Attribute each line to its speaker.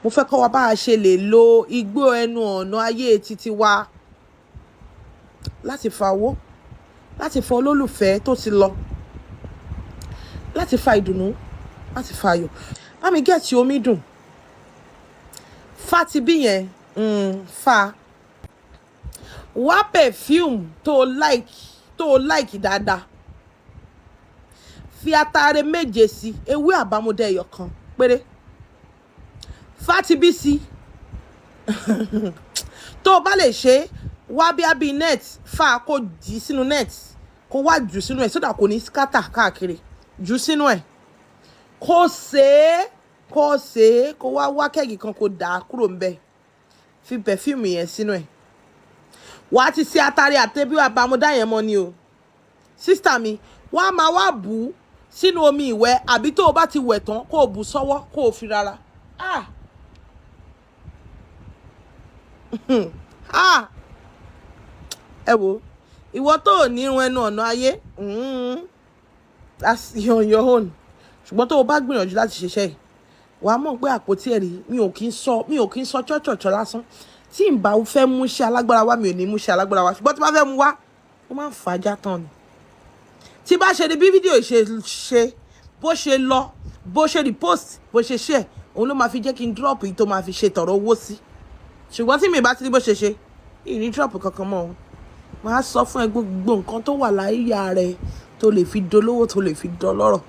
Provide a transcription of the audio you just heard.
Speaker 1: Mo fẹ́ kọ́ wa bá a ṣe lè lo igbó ẹnu ọ̀nà ayé titi wa láti fa owó, láti fa olólùfẹ́ tó ti lọ, láti fa ìdùnnú, láti fa ayọ̀. Bá mi get omi dùn. Fa ti bí yẹn, fa. Wá perfume tó like dáadáa. Fi ataare méje sí, ewé àbámúdá ẹyọ kan péré. Fa ti bí sí. Tó o bá lè ṣe, wá bí abi net, fa kó dì í sínú net, kó wá jù sínú ẹ̀ so that kò ní scatter káàkiri. Jù sínú ẹ̀. Kó sè é, kó sè é, kó wá wá keg kan, kó dà á kúrò ńbẹ̀. Fi perfume yẹn sínú ẹ̀. Wàá ti ṣe atare àti ewé àbámúdá yẹn mọ́ ni o. Sister mi, wàá máa wá bù ú sínú omi ìwẹ̀, àbí tó o bá ti wẹ̀ tán, kó o bù sọ́wọ́, kó o fi rara. Ah! Ah! Ẹ wo, ìwọ tó ò ní irun ẹnu ọ̀nà ayé, that's on your own. Ṣùgbọ́n tó o bá gbìyànjú láti ṣiṣẹ́ yìí, wàá mọ̀ pé àpótí ẹ̀rí, mi ò kí ń sọ chọ́chọ̀chọ̀ lásán. Tí n bá fẹ́ mú iṣẹ́ alágbára wá, mi ò ní mú iṣẹ́ alágbára wá. Ṣùgbọ́n tí n bá fẹ́ mú wá, ó máa ń fàájà tán ni. Tí bá ṣe ni bí fídíò ṣe ṣe, bó ṣe lọ, bó ṣe repost, bó ṣe share, òun ló máa fi jẹ́ kí n drop yìí tó máa fi ṣe tọ̀rọ̀ owó sí. Ṣùgbọ́n tí mi bá ti rí bó ṣe ṣe, mi ò ní drop kankan mọ́ o. Màá sọ fún ẹ gbogbo nǹkan tó wà láyé rẹ tó lè fi dolówó, tó lè fi dọlọ́rọ̀.